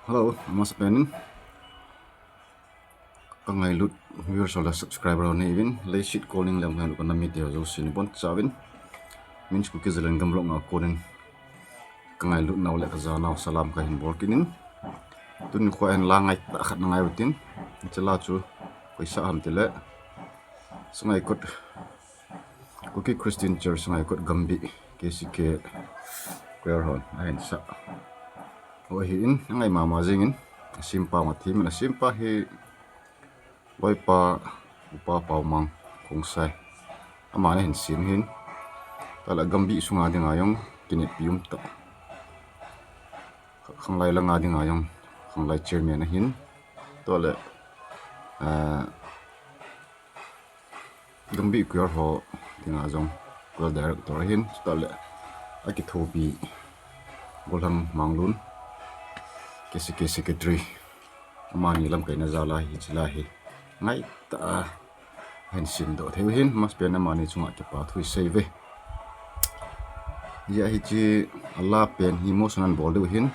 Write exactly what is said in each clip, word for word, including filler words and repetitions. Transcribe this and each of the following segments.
Hello, amasapen in kangailut viewers le subscriber ho nahiuvin, leiset Kolning lem ngailut kanam mite ho jouse nabonchauvin, Min's Kuki Zalengam vlog a konin kangailut nau le kajanau salam kahin bol kit in. Tuni nikho hin la ngaitah khat nangai utin, hiche la chu koisa ham tile, Sangaikot Kuki Christian Church Sangaikot Gambih K C K Choir hon ahinsah u ahin, angai mama jengin, asempa Mathimin, asempa hi loipa Upa Paomang Khongsai, amani ahin sem ahin. Tale Gambih sunga dinga jong kineppi umtah, khanglai langa dinga jong khanglai chairman ahin, tole, ah, Gambih Choir ho dinga jong choir director ahin, chutale akithopi Golhang Manglun, K C K secretary, amani lamkaina jal a hiche la hi ngaitah a ahin semdoh theiu ahin, amasapen amani chunga kipa thu isei uve. Hijeh a hiche ala pen hi motion ahin bol diu ahin,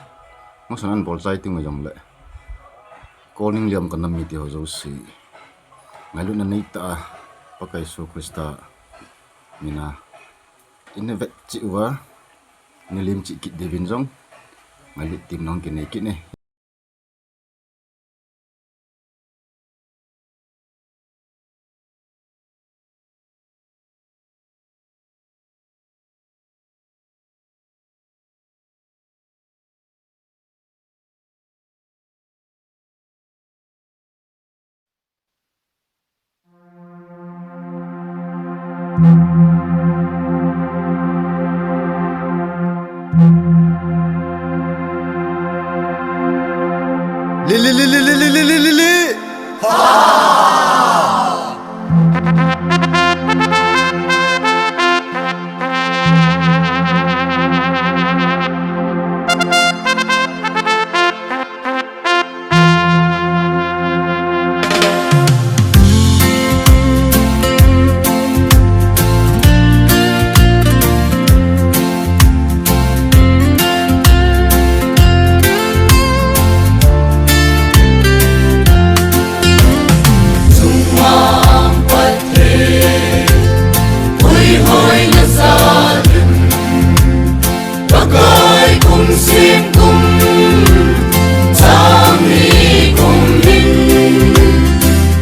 motion ahin bol chai teng u jongle, Kolning lem kanam mite ho jouse ngailutna neitah a Pakai Jesu Christa mina ina vet cheh uva, ina lem cheh kit diuvin jong ngailut temna hung kinei kit e. Lili, lili, lili, lili, lili. Pakai kum sing kum, sang ni kum hin,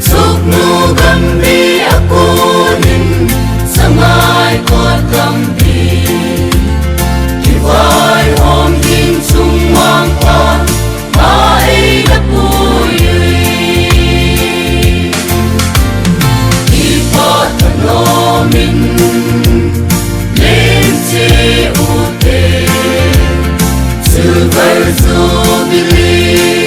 suknu gambi akunin, Sangaikot gambi, kivai hom hin sung mang pan, Maila puiyui. Ipa thanomin lenche ute. Silver Jubilee